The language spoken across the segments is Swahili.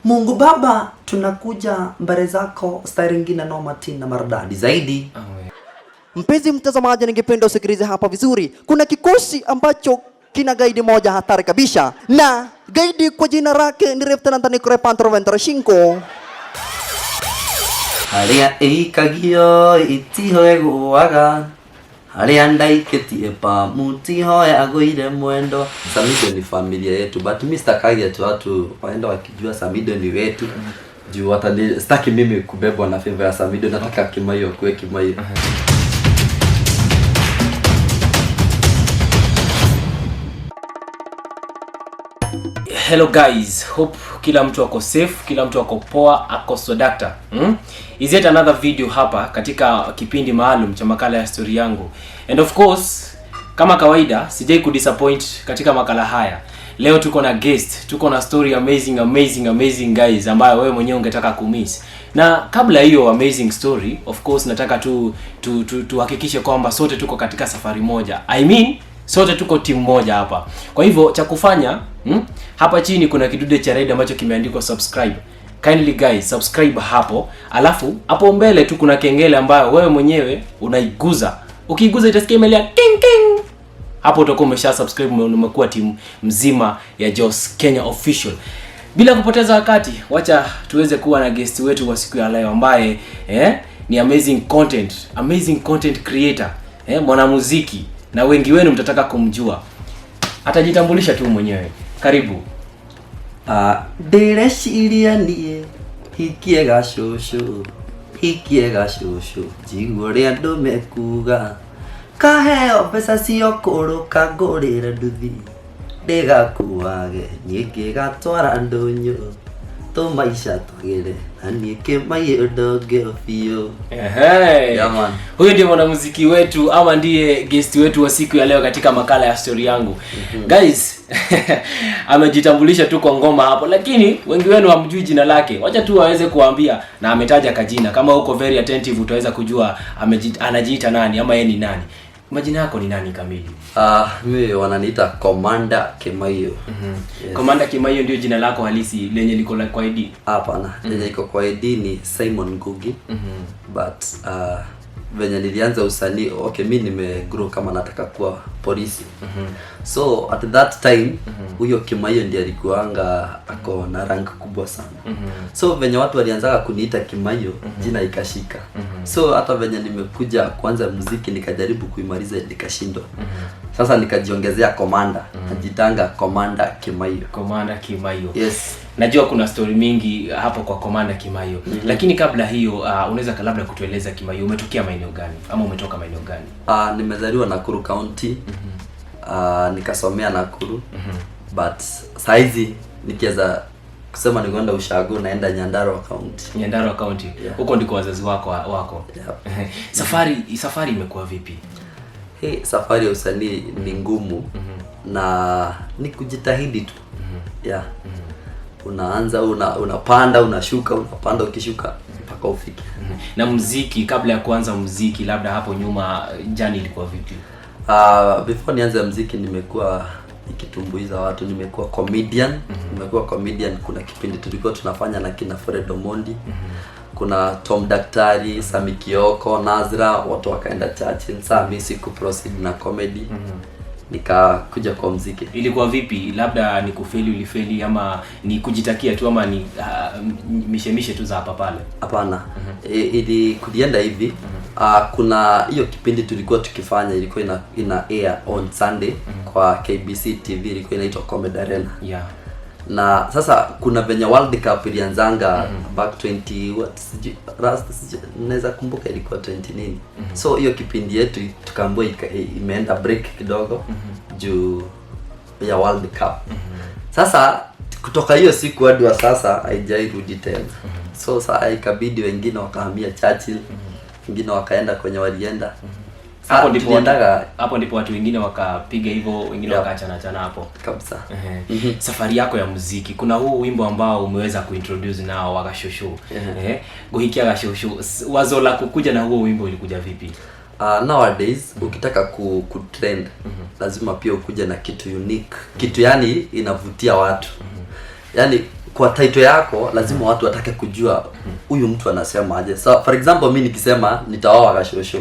Mungu Baba, tunakuja mbele zako stari ingine noma tena maridadi zaidi. Amen. Mpenzi mtazamaji, ningependa usikilize hapa vizuri. Kuna kikosi ambacho kina gaidi moja hatari kabisa, na gaidi kwa jina lake ni Lieutenant Nikolai Pantroventrashinko. Harĩa ĩikagio itiho ĩgũaga, harĩa ndaikĩtie pamu tiho yagũire mwendo. Samido ni familia yetu, but mi sitakagia tu watu waenda wakijua Samido ni wetu juu watani, sitaki mimi kubebwa na favor ya Samido, nataka Kimaiyo kuwe Kimaiyo. Hello guys, hope kila mtu ako safe, kila mtu ako poa, ako sodakta. Is yet another video hapa katika kipindi maalum cha makala ya story yangu. And of course, kama kawaida, sijai kudisappoint katika makala haya. Leo tuko na guest, tuko na story amazing amazing amazing guys ambayo wewe mwenyewe ungetaka kumiss. Na kabla hiyo amazing story, of course nataka tu tuhakikishe kwamba sote tuko katika safari moja. I mean, sote tuko timu moja hapa. Kwa hivyo cha kufanya hapa chini kuna kidude cha red ambacho kimeandikwa subscribe. Kindly guys, subscribe hapo. Alafu hapo mbele tu kuna kengele ambayo wewe mwenyewe unaiguza. Ukiiguza itasikia imelia ting ting. Hapo utakuwa umesha subscribe, umekuwa timu mzima ya Jos Kenya Official. Bila kupoteza wakati, wacha tuweze kuwa na guest wetu wa siku ya leo ambaye ni amazing content creator, mwanamuziki na wengi wenu mtataka kumjua. Atajitambulisha tu mwenyewe. Karibu. Ndĩreciria niĩ hikie gacũcũ, hikie gacũcũ, njigue ũrĩa andũ mekuga, kaheo mbeca cia kũrũka ngũrĩre nduthi, ndĩgakuage niĩ ngĩgatwara ndũnyũ, tũmaica twagĩre na niĩ Kĩmaiyo ndonge biũ. Ehe. Yeah, man. Huyu ndiye mwanamuziki wetu ama ndiye guest wetu wa siku ya leo katika makala ya story yangu. Guys, amejitambulisha tu kwa ngoma hapo, lakini wengi wenu hamjui jina lake. Wacha tu aweze kuambia na ametaja kajina. Kama uko very attentive utaweza kujua anajiita nani ama yeye ni nani. Majina yako ni nani kamili? Mimi wananiita Commander Kimaiyo. Yes. Commander Kimaiyo ndio jina lako halisi lenye liko la kwa ID. Hapana, yenye iko kwa ID ni Simon Ngugi. But venye nilianza usanii, okay, mi nimegrow kama nataka kuwa polisi. So at that time huyo Kimaiyo ndiye alikuanga ako na rank kubwa sana. So venye watu walianzaga kuniita Kimaiyo, jina ikashika. So hata venye nimekuja kuanza muziki nikajaribu kuimaliza nikashindwa. Sasa nikajiongezea Commander, najitanga Commander Kimaiyo. Commander Kimaiyo. Yes. Najua kuna story mingi hapo kwa Commander Kimaiyo. Lakini kabla hiyo unaweza labda kutueleza Kimaiyo umetokea maeneo gani ama umetoka maeneo gani? Nimezaliwa Nakuru County. Nikasomea Nakuru. But saizi nikiweza kusema nikwenda ushago naenda Nyandarua County. Nyandarua County. Yeah. Huko ndiko wazazi wako. Yeah. Safari imekuwa vipi? Hey, safari ya usanii ni ngumu na ni kujitahidi tu. Yeah. Unaanza unapanda, unashuka, unapanda ukishuka mpaka ufike. Na muziki, kabla ya kuanza muziki labda hapo nyuma jani ilikuwa vipi? Before nianze muziki nimekuwa nikitumbuiza watu, nimekuwa comedian. Nimekuwa comedian, kuna kipindi tulikuwa tunafanya na kina Fred Omondi. Kuna Tom Daktari, Sami Kioko, Nazra, watu wakaenda Churchill. Sasa mimi siku proceed na comedy. Nikakuja kwa muziki. Ilikuwa vipi? Labda ni kufeli ulifeli ama ni kujitakia tu ama ni mishemishe tu za hapa pale? Hapana. Ili kulienda hivi. Kuna hiyo kipindi tulikuwa tukifanya ilikuwa ina air on Sunday kwa KBC TV, ilikuwa inaitwa Comedy Arena. Yeah. Na sasa kuna venye World Cup ilianzanga back 20 what sijui last sijui naweza kumbuka ilikuwa 20 nini. So hiyo kipindi yetu tukaambiwa imeenda break kidogo juu ya World Cup. Sasa kutoka hiyo siku hadi wa sasa haijairudi tena. So sasa ikabidi wengine wakahamia Churchill, wengine wakaenda kwenye walienda. Hapo ndipo watu wengine wakapiga hivyo, wengine wakaachana achana hapo. Kabisa. Safari yako ya muziki, kuna huu wimbo ambao umeweza kuintroduce nao wa Gashushu. Guhikia Gashushu. Wazo la kukuja na huo wimbo ilikuja vipi? Nowadays ukitaka ku trend lazima pia ukuje na kitu unique, kitu yani inavutia watu. Yani Kwa title yako lazima watu watake kujua huyu mtu anasema aje. So, for example, mi nikisema nitaoa kashosho,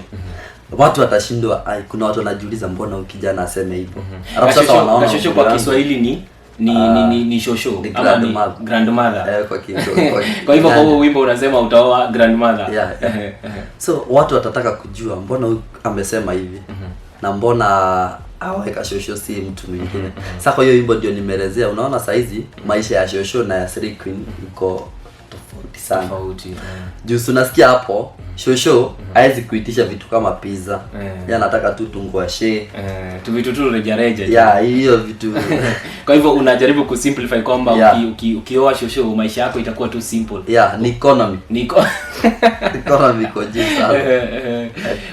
watu watashindwa. Ai, kuna watu wanajiuliza mbona huyu kijana aseme hivyo. Alafu sasa Kashosho, wanaona kashosho umri kwa wangu. Kiswahili ni shosho Ni ama ni grandmother. grandmother. Eh, kwa Kwa hivyo kwa huo wimbo unasema utaoa grandmother. Yeah. So watu watataka kujua mbona huyu amesema hivi na mbona aoe kashosho si mtu mwingine. Sasa kwa hiyo wimbo ndio nimeelezea. Unaona saizi maisha ya shosho na ya Slay Queen iko tofauti sana. Tofauti. Juu si unasikia hapo shosho hawezi kuitisha vitu kama pizza. Yeye anataka tu tungwashe. Eh, tu vitu tu reja reja. Yeah, hiyo vitu. Kwa hivyo unajaribu kusimplify kwamba ukioa shosho maisha yako itakuwa tu simple. Yeah, ni economy. Niko Economy iko juu sana.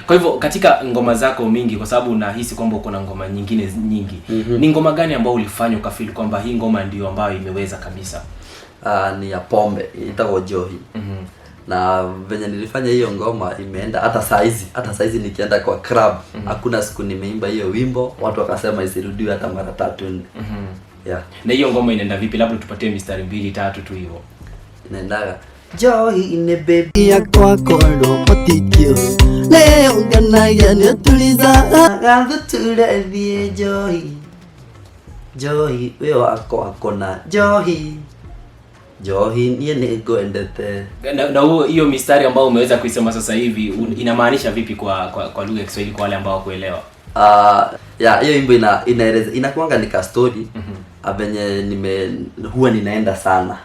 Kwa hivyo katika ngoma zako mingi, kwa sababu unahisi kwamba uko na ngoma nyingine nyingi, ni ngoma gani ambayo ulifanya ukafeel kwamba hii ngoma ndio ambayo imeweza kabisa? Ni ya pombe itakuwa Njohi. Na venye nilifanya hiyo ngoma imeenda hata saizi nikienda kwa club, hakuna siku nimeimba hiyo wimbo watu wakasema isirudiwe hata mara tatu, nne. Yeah. Na hiyo ngoma inaenda vipi? Labda tupatie mistari mbili tatu tu hivyo. Inaendaga Njohi ni baby Ya kwako robotikio leo nganagia nituliza. Gathuturethie njohi, njohi wĩ wako akona njohi, njohi niĩ nĩ ngwendete. Na hiyo mistari ambayo umeweza kuisema sasa hivi inamaanisha vipi kwa lugha ya Kiswahili kwa wale ambao kuelewa? Ya hiyo wimbo inaeleza, inakuanga ni ka story venye nime huwa ninaenda sana,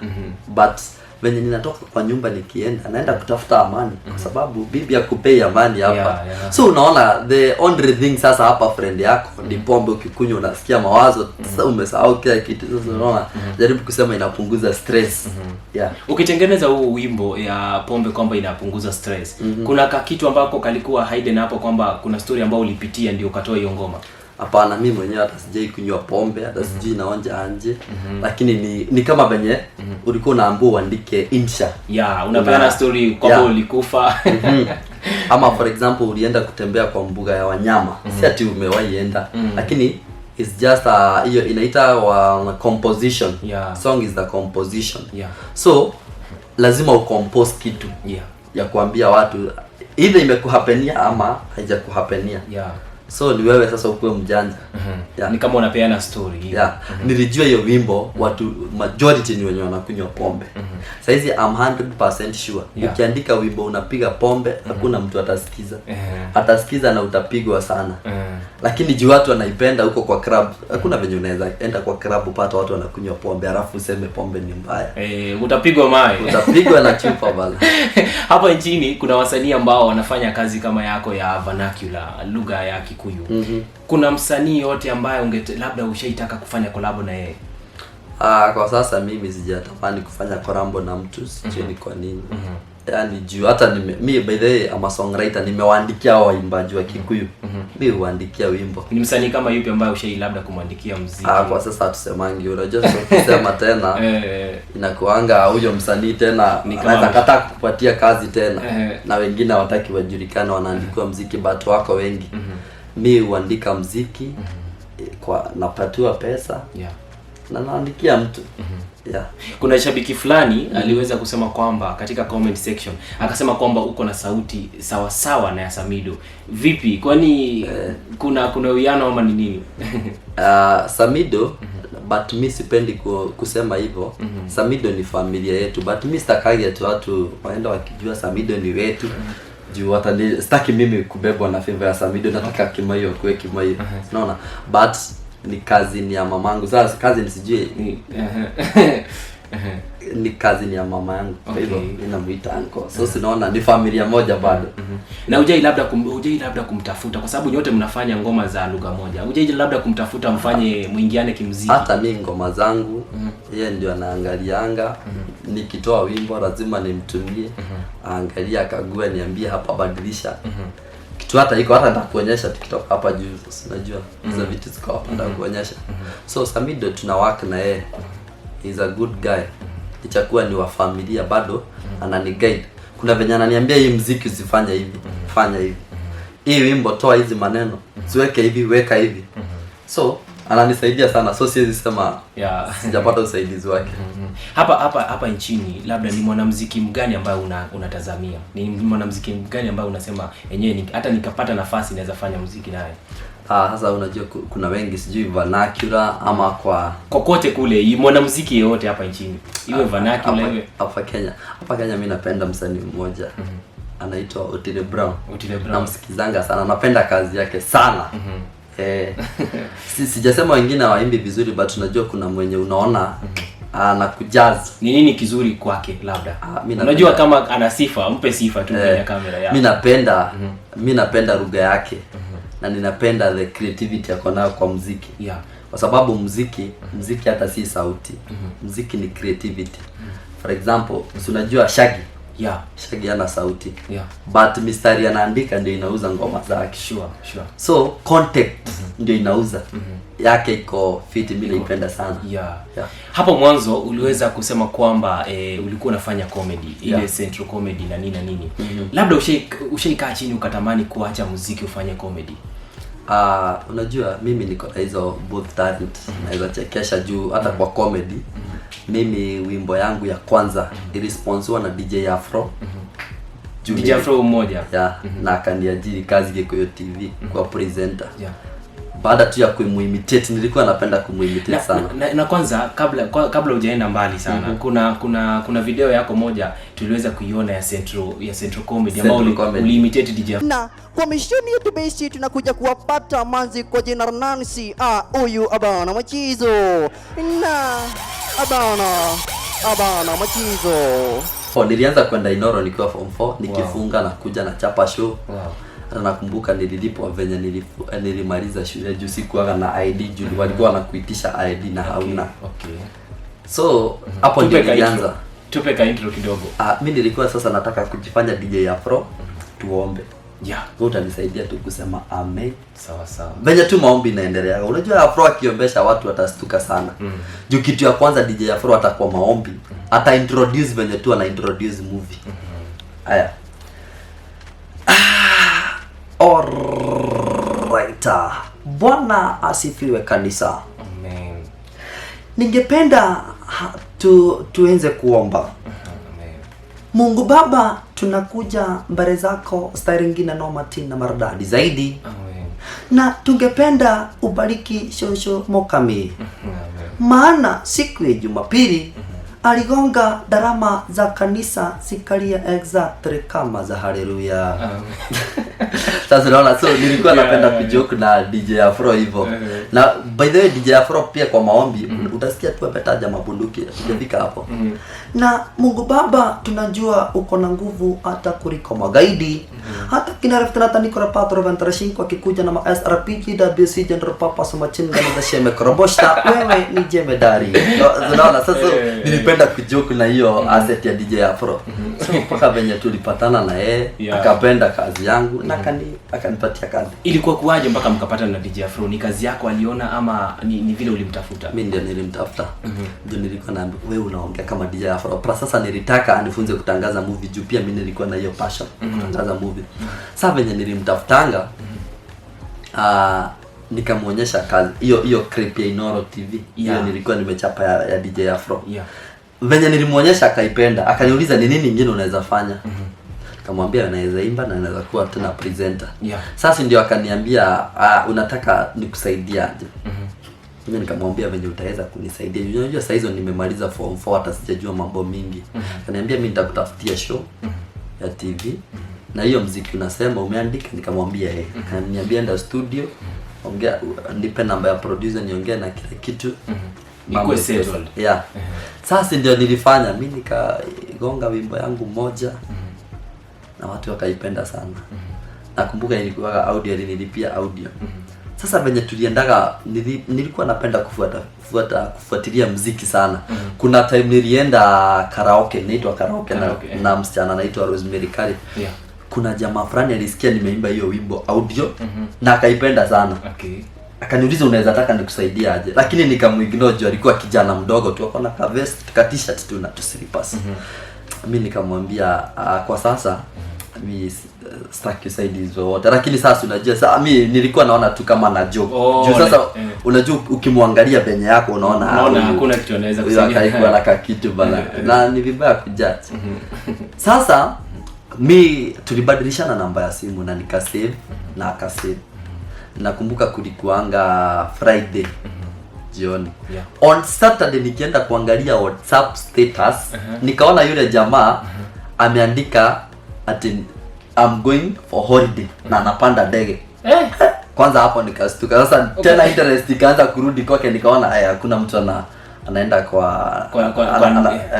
but venye ninatoka kwa nyumba nikienda, naenda kutafuta amani kwa sababu bibi akupei amani hapa. So unaona the only thing sasa hapa friend yako ni pombe. Ukikunywa unasikia mawazo, sasa umesahau kila kitu. Sasa unaona, jaribu kusema inapunguza stress, yeah. Ukitengeneza huu wimbo ya pombe kwamba inapunguza stress, kuna ka kitu ambako kalikuwa hidden hapo kwamba kuna story ambayo ulipitia ndio ukatoa hiyo ngoma? Hapana, mi mwenyewe hata sijai kunywa pombe, hata sijui naonja anje, lakini ni kama venye ulikuwa unaambiwa uandike insha. Yeah, unapeana story kwamba ulikufa. Ama for example ulienda kutembea kwa mbuga ya wanyama, si ati umewahi enda, lakini it's just hiyo inaita wa composition. Song is the composition. So lazima ucompose kitu ya kuambia watu either imekuhappenia ama haijakuhappenia. So ni wewe sasa ukuwe mjanja. Yeah. Ni kama unapeana story hiyo. Yeah. Nilijua hiyo wimbo watu majority ni wenye wanakunywa pombe. Saizi I'm 100% sure ukiandika wimbo unapiga pombe, hakuna mtu atasikiza. Atasikiza na utapigwa sana. Lakini juu watu wanaipenda huko kwa club, hakuna venye unaweza enda kwa club upata watu wanakunywa pombe alafu useme pombe ni mbaya. Eh, utapigwa mawe. Utapigwa na chupa bala. Hapa nchini kuna wasanii ambao wanafanya kazi kama yako ya vernacular, lugha ya Kikuyu. Kuna msanii yote ambaye unge labda ushaitaka kufanya collab na yeye? Ah, kwa sasa mimi sijatamani kufanya collabo na mtu, sijui ni kwa nini. Yaani juu hata mi by the way I'm a songwriter, nimewaandikia hao waimbaji wa Kikuyu. Mi huandikia wimbo. Ni msanii kama yupi ambaye ushai labda kumwandikia muziki? Ah, kwa sasa hatusemangi, unajua sasa ukisema tena inakuanga huyo msanii tena Ni kama anaweza kataa kukupatia kazi tena. Na wengine hawataki wajulikane wanaandikiwa mziki, but wako wengi. Mi huandika mziki kwa napatiwa pesa na naandikia mtu, yeah. Kuna shabiki fulani aliweza kusema kwamba katika comment section akasema kwamba uko na sauti sawa sawa na ya Samido. Vipi? Kwani kuna uwiano ama ni nini? Samido, but mi sipendi kusema hivyo. Samido ni familia yetu, but mi sitakagi ati watu waenda wakijua Samido ni wetu juu watani, sitaki mimi kubebwa na favor ya Samido. Nataka Kimaiyo akuwe Kimaiyo, unaona? But ni cousin ya mamangu. Sasa cousin sijui ni cousin ya mama yangu, kwa hivyo mi namuita uncle. So sinaona ni familia moja bado. Na hujai labda kumtafuta, kwa sababu nyote mnafanya ngoma za lugha moja. Hujai labda kumtafuta mfanye mwingiane kimuziki? Hata mi ngoma zangu yeye ndio anaangalianga. Nikitoa wimbo lazima nimtumie aangalie, akague, niambie hapa badilisha kitu. Hata iko, hata nitakuonyesha tukitoka hapa juu. Sasa unajua hizo vitu ziko hapa, nitakuonyesha. So Samido tuna work na yeye, he's a good guy. Ichakuwa ni wa familia, bado anani guide. Kuna venye ananiambia hii mziki usifanye hivi, fanya hivi, hii wimbo toa hizi maneno, siweke hivi, weka hivi. So Ananisaidia sana, so siwezi sema sijapata usaidizi wake. Hapa nchini, labda ni mwanamuziki mgani ambaye unatazamia? Ni mwanamuziki mgani ambaye unasema yenyewe hata nikapata nafasi naweza fanya muziki naye? Ah, sasa unajua kuna wengi, sijui vernacular ama kwa Kokote kule, mwanamuziki yeyote hapa nchini, iwe vernacular, iwe Hapa Kenya mi napenda msanii mmoja anaitwa Otile Brown. Otile Brown. Namsikizanga sana, napenda kazi yake sana. Sijasema wengine hawaimbi vizuri, but unajua kuna mwenye unaona anakujazz. Ni nini kizuri kwake labda? Ah, mi napenda- Unajua kama ana sifa, mpe sifa tu kwenye kamera yako. Mi napenda lugha yake na ninapenda the creativity ako nayo kwa muziki, kwa sababu muziki hata si sauti, muziki ni creativity. For example, si unajua Shaggy? Shaggy ana sauti, but mistari anaandika ndio inauza ngoma zake. Sure. So content ndio inauza. Yake iko fit, mi naipenda sana. Yeah. Hapo mwanzo uliweza kusema kwamba ulikuwa unafanya comedy ile, central comedy na nini na nini. Labda ushaikaa chini ukatamani kuacha muziki ufanye comedy? Unajua mimi niko na hizo both talent, naweza chekesha juu hata kwa comedy mimi wimbo yangu ya kwanza ilisponsiwa na DJ Afro. Juu DJ Afro mmoja. Yeah, na akaniajiri kazi Gikuyu TV kwa presenter baada tu ya kumuimitate. Nilikuwa napenda kumuimitate sana. Na kwanza kabla hujaenda mbali sana, kuna video yako moja tuliweza kuiona ya Central Comedy ambao Central Comedy. uliimitate DJ Afro. Na kwa misheni yetu basi tunakuja kuwapata manzi kwa jina la Nancy. Ah, huyu abana machizo na abana machizo. Oh, nilianza kwenda Inoro nikiwa form 4, nikifunga na kuja na chapa show. Hata nakumbuka nililipwa venye nilimaliza shule juu sikuwaga na ID, juu walikuwa wanakuitisha ID na hauna. So hapo ndio Tupe ka nilianza. intro. Tupe ka intro kidogo. Ah, mi nilikuwa sasa nataka kujifanya DJ Afro, tuombe. Wewe utanisaidia tu kusema amen. Sawa sawa. Venye tu maombi inaendelea. Unajua Afro akiombesha watu watastuka sana. Juu kitu ya kwanza DJ Afro atakuwa maombi, ata introduce venye tu ana introduce movie. Haya. Ah, alright. Bwana asifiwe kanisa. Amen. Ningependa tuenze kuomba. Amen. Mungu Baba, tunakuja mbele zako style ingine noma na maridadi zaidi, Amen. Na tungependa ubariki Shosho Mokami, Amen. maana siku ya Jumapili aligonga darama za kanisa zikalia exactly kama za haleluya. Amen. Sasa unaona, so nilikuwa napenda kujoke na DJ Afro hivyo. Na by the way, DJ Afro pia kwa maombi utasikia tu ametaja mabunduki, hatujafika hapo. Na Mungu Baba, tunajua uko na nguvu hata kuliko magaidi, hata kina Lieutenant Nicola Patro Ventrashinko akikuja na ma SRPG WC General Papa Sumachinga na Sheme Koroboshta, wewe ni jemedari. No, unaona sasa nilipenda kujoke na hiyo asset ya DJ Afro, so mpaka venye tulipatana na yeye, akapenda kazi yangu na akanipatia kazi. Ilikuwa kuwaje mpaka mkapata na DJ Afro? Ni kazi yako aliona ama ni vile ulimtafuta? Mi ndio nilimtafuta, ndio nilikuwa na wewe unaongea kama DJ Afro. Plus sasa nilitaka anifunze kutangaza movie juu pia mi nilikuwa na hiyo passion kutangaza movie. Sasa venye nilimtafutanga, nikamuonyesha kazi hiyo hiyo clip ya Inoro TV hiyo nilikuwa nimechapa ya DJ Afro. Venye nilimuonyesha akaipenda, akaniuliza ni nini ingine unaweza fanya. Nikamwambia naweza imba na naweza kuwa tena presenter. Sasa ndio akaniambia, unataka nikusaidiaje? Mimi nikamwambia venye utaweza kunisaidia. Unajua saa hizo nimemaliza form 4, hata sijajua mambo mingi. Akaniambia mimi nitakutafutia show ya TV na hiyo mziki unasema umeandika. Nikamwambia eh. Akaniambia enda studio, ongea, nipe namba ya producer niongee na kila kitu. Mambo Ikuwe ikuwe settled. Yeah. Sasa ndio nilifanya, mi nikagonga wimbo yangu moja na watu wakaipenda sana. Nakumbuka ilikuwa audio, alinilipia audio. Sasa venye tuliendaga, nilikuwa napenda kufuata fuata kufuatilia mziki sana. Kuna time nilienda karaoke, inaitwa karaoke, Karaoke, eh. na msichana anaitwa Rosemary Kari. Kuna jamaa fulani alisikia nimeimba hiyo wimbo audio na akaipenda sana. Akaniuliza unaweza taka nikusaidie aje, lakini nikamuignore juu alikuwa kijana mdogo tu, akona ka vest, ka t-shirt tu na tu slippers. Mi nikamwambia, kwa sasa mi Sitaki usaidizi wowote. Lakini sasa unajua, sasa mi nilikuwa naona tu kama na joke. Oh, Juu sasa unajua ukimwangalia venye yako unaona, Unaona huyu- hakuna kitu anaweza huyu kusaidia. akaikuwa na kakitu bana, na ni vibaya kujudge. Sasa mi tulibadilishana namba ya simu na nikasave na akasave. Nakumbuka kulikuanga Friday jioni. On Saturday nikienda kuangalia WhatsApp status, nikaona yule jamaa ameandika ati "I'm going for holiday" na anapanda ndege. Kwanza hapo nikastuka. Sasa tena interest ikaanza kurudi kwake, nikaona aya, hakuna mtu anaenda kwa,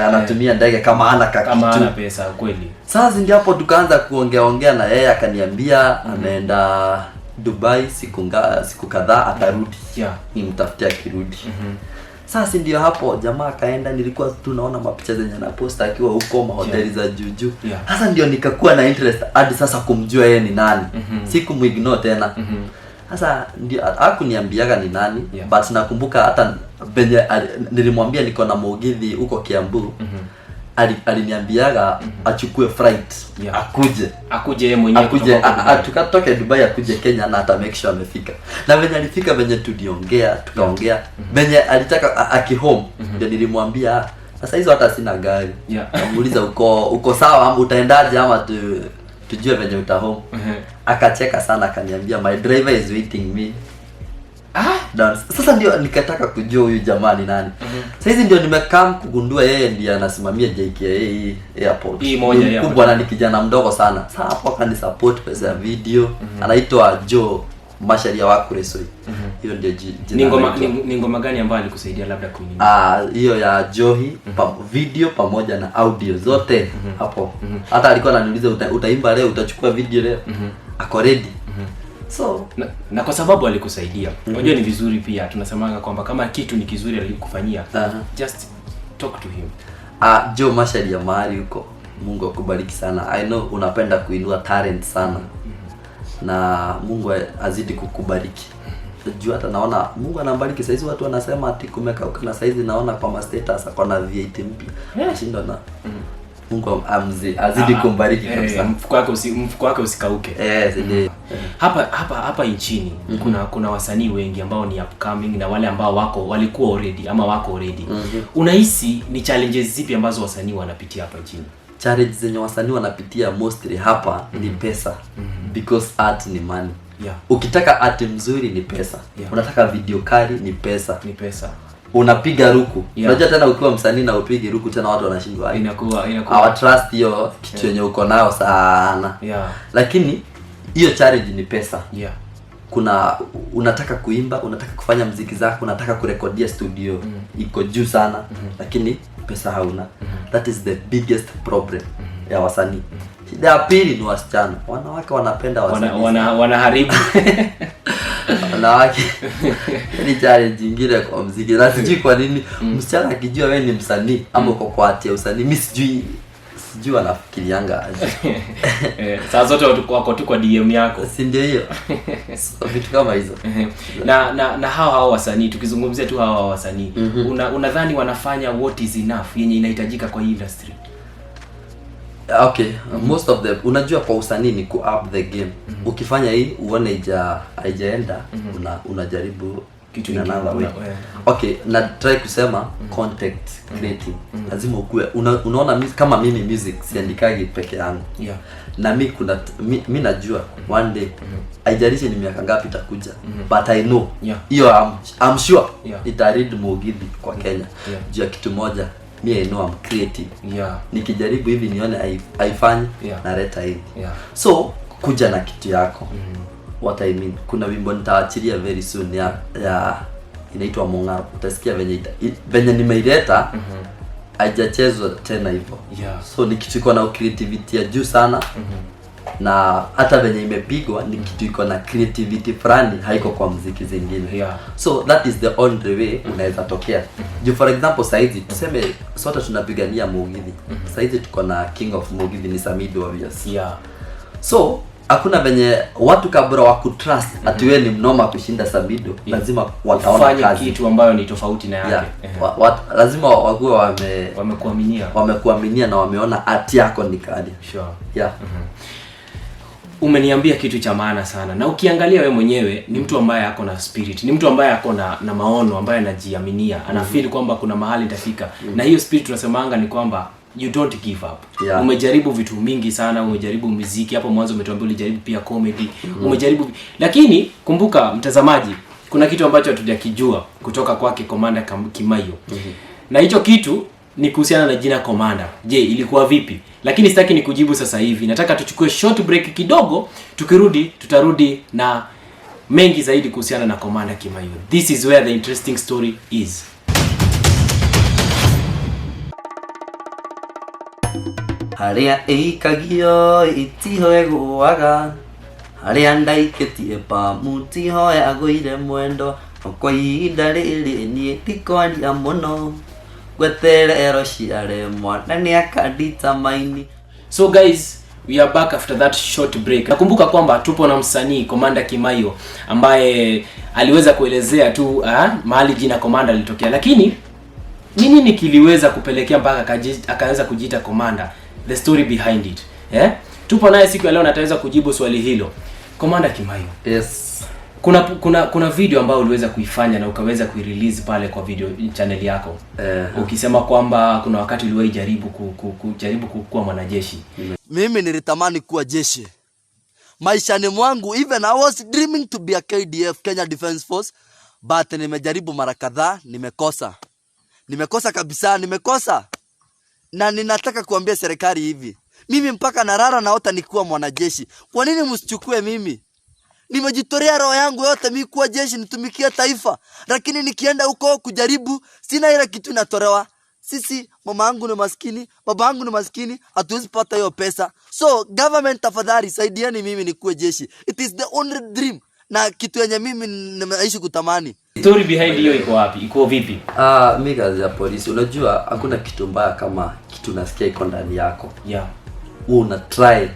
anatumia ndege kama ana Kama kakitu. ana pesa kweli. Sasa ndio hapo tukaanza kuongea ongea na yeye, akaniambia anaenda Dubai siku kadhaa atarudi. Nimtafutie akirudi. Sasa ndio hapo jamaa akaenda, nilikuwa tu naona mapicha zenye anaposta akiwa huko mahoteli za juu juu. Sasa ndio nikakuwa na interest hadi sasa kumjua yeye ni nani. Sikumuignore tena. Sasa ndio hakuniambiaga ni nani, but nakumbuka hata venye nilimwambia niko na mugithi huko Kiambu. Aliniambiaga achukue flight akuje Akuje yeye mwenyewe akuje kutoka huko Dubai. tukatoke Dubai akuje Kenya na ata make sure amefika. Na venye alifika, venye tuliongea, tukaongea, venye alitaka aki home, ndio nilimwambia sasa hizo hata sina gari. Namuuliza, uko sawa ama utaendaje, ama tujue venye uta home? Akacheka sana, akaniambia, "My driver is waiting me down." Sasa ndio nikataka kujua huyu jamaa ni nani. Sasa hizi ndio nimekam kugundua yeye ndiye anasimamia JKIA hii airport. Hii moja Ni airport. mkubwa na ni kijana mdogo sana. Sasa hapo akanisupport pesa ya video. Anaitwa Joe Macharia wa Kuresoi. Hiyo ndio jina Ni ngoma anaitwa. ni ngoma gani ambayo alikusaidia labda kuinini? Ah, hiyo ya Johi, video pamoja na audio zote hapo. Hata alikuwa ananiuliza, utaimba leo, utachukua video leo?" Ako ready. So Na kwa sababu alikusaidia, unajua ni vizuri pia tunasemanga kwamba kama kitu ni kizuri alikufanyia, just talk to him. Ah, Joe Macharia mahali huko, Mungu akubariki sana. I know unapenda kuinua talent sana na Mungu azidi kukubariki. Juu hata naona Mungu anambariki saizi, watu wanasema ati kumekauka, na saizi naona kwa ma status ako na V8 mpya. Nashindwa na Mungu azidi kumbariki kabisa. Mfuko wake usikauke. Eh, si ndio? Hapa nchini kuna wasanii wengi ambao ni upcoming na wale ambao wako walikuwa already ama wako already. Unahisi ni challenges zipi ambazo wasanii wanapitia hapa nchini? Challenge zenye wasanii wanapitia mostly hapa ni pesa, because art ni money. Ukitaka art mzuri ni pesa. Unataka video kali ni pesa. Ni pesa. Unapiga ruku. Unajua tena ukiwa msanii na upigi ruku tena watu wanashindwa, "Ai, Inakuwa hawa trust hiyo kitu yenye uko nayo sana." Lakini hiyo challenge ni pesa. Kuna unataka kuimba, unataka kufanya mziki zako, unataka kurekodia studio iko juu sana, lakini pesa hauna. That is the biggest problem ya wasanii. Shida ya pili ni wasichana. Wanawake wanapenda wasanii. Wanaharibu. Wanawake ni challenge ingine kwa mziki, na sijui kwa nini msichana akijua wewe ni msanii ama uko kwa ati ya usanii, mi sijui wanafikirianga aje. Eh, saa zote watu wako tu kwa DM yako. Si ndio hiyo? So, vitu kama hizo. Na hao wasanii, tukizungumzia tu hao wasanii, unadhani wanafanya what is enough yenye inahitajika kwa hii industry? Okay, most of the, unajua kwa usanii ni ku up the game. Ukifanya hii uone haijaenda, unajaribu Kitu in ingine, another way. Okay, na try kusema content creating lazima ukue unaona kama mimi music siandikagi peke yangu. Na mi kuna mi najua one day, haijalishi ni miaka ngapi itakuja, but I know hiyo I'm sure ita lead mugithi kwa Kenya juu ya kitu moja, mi I know I'm creative. Nikijaribu hivi nione haifanyi, naleta hivi. So kuja na kitu yako. What I mean, kuna wimbo nitaachilia very soon ya inaitwa Mong'aro. Utasikia venye venye nimeileta haijachezwa tena hivyo. So ni kitu iko na creativity ya juu sana, na hata venye imepigwa ni kitu iko na creativity fulani haiko kwa mziki zingine. So that is the only way unaweza tokea juu. For example, saizi tuseme sote tunapigania mugithi. Saizi tuko na king of mugithi ni Samido, obvious. So hakuna venye watu kabla wa kutrust ati wewe ni mnoma kushinda Samido, lazima wataona Ufanye kazi kitu ambayo ni tofauti na yake. Lazima wakuwe Wamekuaminia. Wamekuaminia na wameona art yako ni kali. Umeniambia kitu cha maana sana, na ukiangalia we mwenyewe ni mtu ambaye ako na spirit, ni mtu ambaye ako na maono, ambaye anajiaminia, ana feel kwamba kuna mahali itafika. Na hiyo spirit tunasemanga ni kwamba you don't give up. Umejaribu vitu mingi sana, umejaribu muziki hapo mwanzo, umetuambia ulijaribu pia comedy, umejaribu, lakini kumbuka mtazamaji, kuna kitu ambacho hatujakijua kutoka kwake Komanda Kimaiyo. Na hicho kitu ni kuhusiana na jina Komanda. Je, ilikuwa vipi? Lakini sitaki nikujibu sasa hivi. Nataka tuchukue short break kidogo, tukirudi tutarudi na mengi zaidi kuhusiana na Komanda Kimaiyo. This is where the interesting story is. Harĩa ĩikagio itiho ĩgũaga, harĩa ndaikĩtie pamu tiho yagũire mwendo, no kwa ihinda rĩrĩ niĩ ndikwaria mũno, ngweterero ciare mwana nĩakandita maini. So guys, we are back after that short break. Nakumbuka kwamba tupo na msanii Komanda Kimaiyo ambaye aliweza kuelezea tu mahali jina Komanda lilitokea, lakini ni nini kiliweza kupelekea mpaka akaweza kujiita Komanda, the story behind it. Eh? Tupo naye siku ya leo na ataweza kujibu swali hilo. Komanda Kimaiyo. Yes. Kuna video ambayo uliweza kuifanya na ukaweza kuirelease pale kwa video channel yako. Ukisema kwamba kuna wakati uliwahi jaribu kujaribu kuwa mwanajeshi. Mimi nilitamani kuwa jeshi maishani mwangu, even I was dreaming to be a KDF, Kenya Defence Force, but nimejaribu mara kadhaa, nimekosa. Nimekosa kabisa, nimekosa. Na ninataka kuambia serikali hivi, mimi mpaka narara naota nikuwa mwanajeshi. Kwa nini msichukue mimi? Nimejitolea roho yangu yote mimi kuwa jeshi, nitumikie taifa, lakini nikienda huko kujaribu sina ile kitu inatolewa. Sisi mama yangu ni maskini, baba yangu ni maskini, hatuwezi pata hiyo pesa. So government, tafadhali saidieni mimi nikuwe jeshi. It is the only dream na kitu yenye mimi nimeishi kutamani. Story behind hiyo iko wapi? Iko vipi? Mi kazi ya polisi, unajua hakuna kitu mbaya kama kitu unasikia iko ndani yako. Wewe una try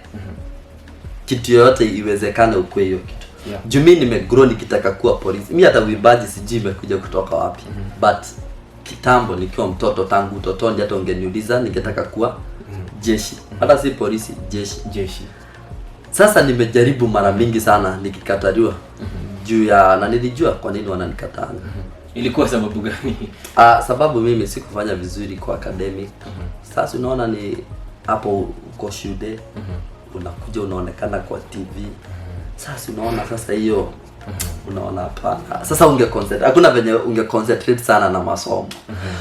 kitu yoyote iwezekane ukue hiyo kitu. Juu mi nimegrow nikitaka kuwa polisi. Mi hata uimbaji sijui imekuja kutoka wapi. But kitambo nikiwa mtoto, tangu utotoni, hata ungeniuliza ningetaka kuwa jeshi. Hata si polisi, jeshi. Jeshi. Sasa nimejaribu mara mingi sana nikikataliwa. Juu ya, na nilijua kwa nini wananikataa. Ilikuwa sababu gani? Sababu mimi sikufanya vizuri kwa academic. Sasa unaona ni hapo uko shule, unakuja unaonekana kwa TV. Sasa unaona sasa hiyo unaona hapana. Sasa unge concentrate, hakuna venye unge concentrate sana na masomo.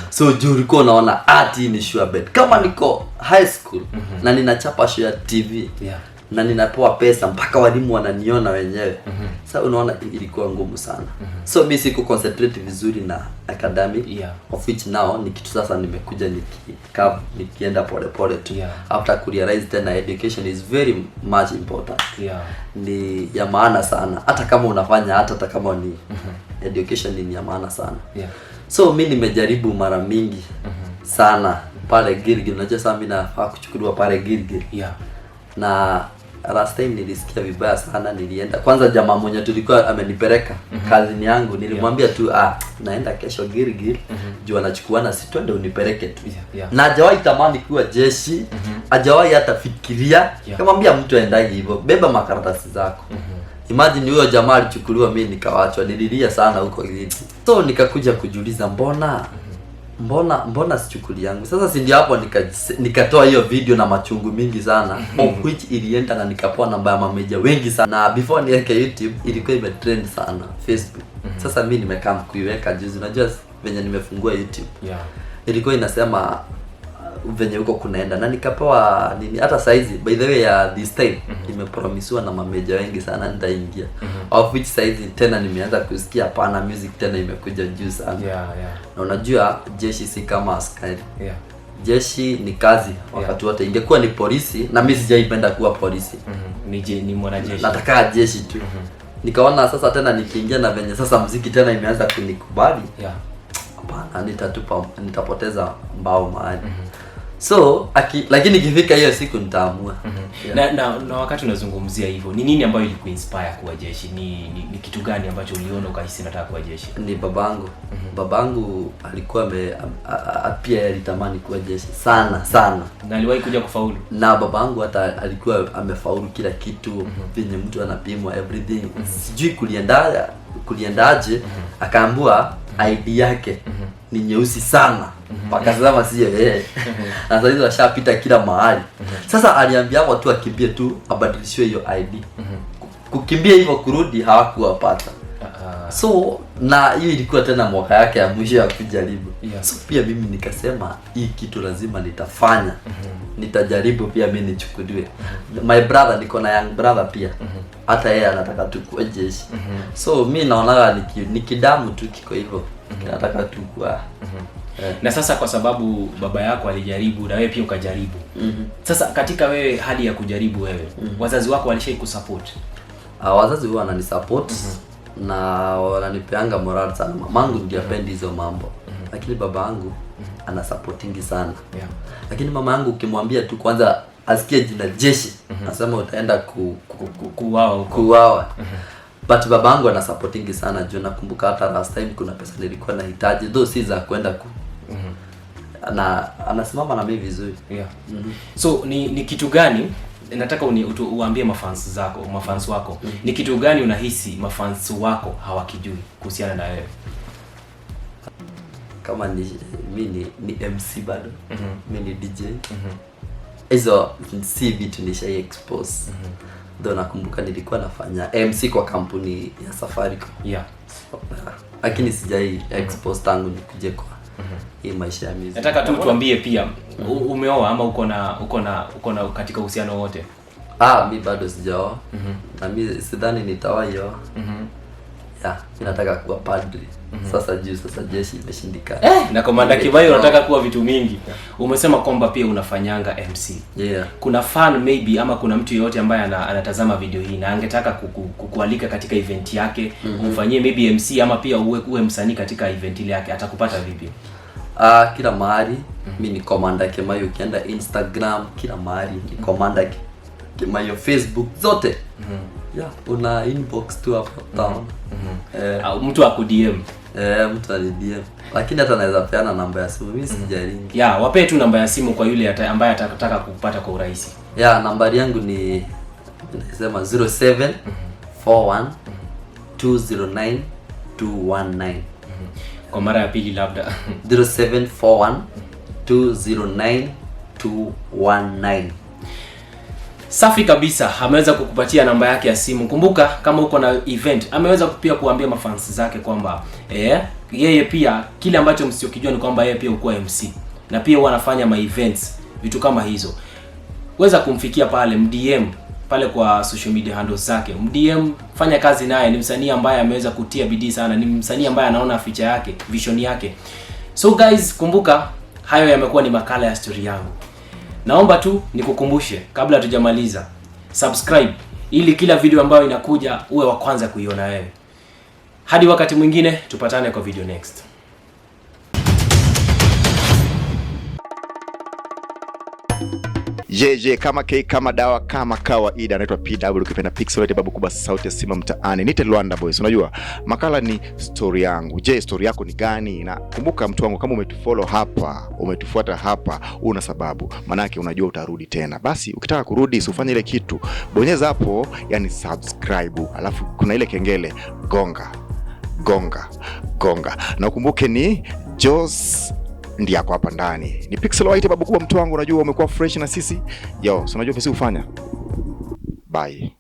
So juu ulikuwa unaona ati ni sure bet. Kama niko high school na ninachapa show ya TV na ninapewa pesa mpaka walimu wananiona wenyewe. Sasa unaona ilikuwa ngumu sana. So mi siku concentrate vizuri na academic, of which now ni kitu sasa nimekuja nikienda pole pole tu. After kurealize tena education is very much important. Ni ya maana sana. Hata kama unafanya, hata kama ni education ni ya maana sana. So mi nimejaribu mara mingi sana pale Gilgil. Unajua sasa mi nafaa kuchukuliwa pale Gilgil. Na last time nilisikia vibaya sana, nilienda kwanza jamaa mwenye tulikuwa amenipeleka kazini yangu, nilimwambia tu naenda kesho Gilgil, juu anachukuana, si twende unipeleke tu. Na hajawahi tamani kuwa jeshi, hajawahi hata fikiria. Nikamwambia mtu aendagi hivyo, beba makaratasi zako. Imagine huyo jamaa alichukuliwa, mimi nikawachwa, nililia sana huko Gilgil. So nikakuja kujiuliza mbona sichukuli yangu. Sasa si ndio hapo nikatoa hiyo video na machungu mingi sana, of which ilienda na nikapewa namba ya mameja wengi sana. Na before niweke YouTube ilikuwa imetrend sana Facebook. Sasa mimi nimekaa kuiweka juzi, unajua venye nimefungua YouTube. Ilikuwa inasema venye huko kunaenda, na nikapewa nini hata saizi by the way ya this time nimepromisiwa na mameja wengi sana nitaingia. Of which saizi tena nimeanza kusikia hapana, music tena imekuja juu sana. Na unajua jeshi si kama askari. Jeshi ni kazi wakati wote. Ingekuwa ni polisi, na mimi sijaipenda kuwa polisi. Ni mwanajeshi. Nataka jeshi tu. Nikaona sasa tena nikiingia na venye sasa muziki tena imeanza kunikubali. Hapana, nitapoteza mbao mahali. So lakini ikifika hiyo siku nitaamua. Yeah. Na wakati unazungumzia hivyo, ni nini ambayo ilikuinspire kuwa jeshi? Ni kitu gani ambacho uliona ukahisi nataka kuwa jeshi? Ni babangu. Babangu alikuwa pia alitamani kuwa jeshi sana sana. Na aliwahi kuja kufaulu? Na babangu hata alikuwa amefaulu kila kitu, venye mtu anapimwa everything. Sijui kuliendaje, akaambiwa ID yake ni nyeusi sana. Wakasema sio yeye. Na sasa hizo washapita kila mahali. Sasa aliambia watu akimbie tu abadilishiwe hiyo ID. Kukimbia hivyo kurudi hawakuwapata. So na hiyo ilikuwa tena mwaka yake ya mwisho ya kujaribu. So pia mimi nikasema hii kitu lazima nitafanya. Nitajaribu pia mimi nichukuliwe. My brother, niko na young brother pia. Hata yeye anataka tu kuwa jeshi. So mi naonaga ni kidamu tu kiko hivyo. Kinataka tu kuwa. Na sasa kwa sababu baba yako alijaribu na wewe pia ukajaribu. Sasa katika wewe hali ya kujaribu wewe, wazazi wako walishai kusupport? Wazazi huwa wananisupport na wananipeanga moral sana. Mamangu ndiye apendi hizo mambo. Lakini baba yangu ana supportingi sana. Lakini mama yangu ukimwambia tu kwanza asikie jina jeshi, anasema utaenda kuuawa huko. Kuuawa. But baba yangu ana supportingi sana juu nakumbuka hata last time kuna pesa nilikuwa nahitaji, though si za kwenda ku na anasimama na mimi vizuri. So ni kitu gani nataka uambie mafans zako, mafans wako? Ni kitu gani unahisi mafans wako hawakijui kuhusiana na wewe? Kama ni mi ni MC bado. Mi ni DJ. Hizo si vitu nishai expose. Though nakumbuka nilikuwa nafanya MC kwa kampuni ya Safaricom. So, lakini sijai expose tangu nikuje kwa hii maisha ya music. Nataka tu tuambie pia umeoa ama uko na katika uhusiano wote? Mi bado sijaoa. Na mi sidhani nitawahi oa. Yeah, mi nataka kuwa padri. Sasa juu sasa jeshi imeshindikana. Na Commander Kimaiyo unataka kuwa vitu mingi. Umesema kwamba pia unafanyanga MC. Kuna fan maybe ama kuna mtu yeyote ambaye anatazama video hii na angetaka kukualika katika event yake, umfanyie maybe MC ama pia uwe msanii katika event ile yake, atakupata vipi? Kila mahali mi ni Commander Kimaiyo, ukienda Instagram kila mahali ni Commander Kimaiyo, Facebook zote. Yeah, una inbox tu hapo town. Mtu aku DM. Mtu ani DM. Lakini hata naweza peana namba ya simu, mimi sijaringi. Yeah, wapee tu namba ya simu kwa yule ambaye atataka kukupata kwa urahisi. Yeah, nambari yangu ni nasema 0741 209 219. Kwa mara ya pili labda. 0741 209 219. Safi kabisa, ameweza kukupatia namba yake ya simu. Kumbuka kama uko na event, ameweza pia kuambia mafans zake kwamba yeye pia kile ambacho msichokijua ni kwamba yeye pia hukuwa MC na pia huwa anafanya ma events, vitu kama hizo. Weza kumfikia pale, DM pale kwa social media handles zake. DM, fanya kazi naye, ni msanii ambaye ameweza kutia bidii sana, ni msanii ambaye anaona future yake, vision yake. So guys, kumbuka hayo yamekuwa ni makala ya story yangu. Naomba tu nikukumbushe kabla hatujamaliza, subscribe ili kila video ambayo inakuja uwe wa kwanza kuiona wewe. Hadi wakati mwingine, tupatane kwa video next. JJ kama K kama dawa kama kawaida, anaitwa PW ukipenda Pixel, babu kubwa, sauti ya Simba mtaani. Nite Rwanda boys. Unajua makala ni story yangu. Je, story yako ni gani? Na kumbuka mtu wangu, kama umetufollow hapa, umetufuata hapa, una sababu, manake unajua utarudi tena. Basi ukitaka kurudi usifanye ile kitu, bonyeza hapo, yani subscribe, alafu kuna ile kengele, gonga gonga gonga, na ukumbuke ni Jos ndiye ako hapa ndani. Ni Pixel White babu kubwa, mtu wangu, unajua umekuwa fresh na sisi. Yo, si unajua pesa ufanya. Bye.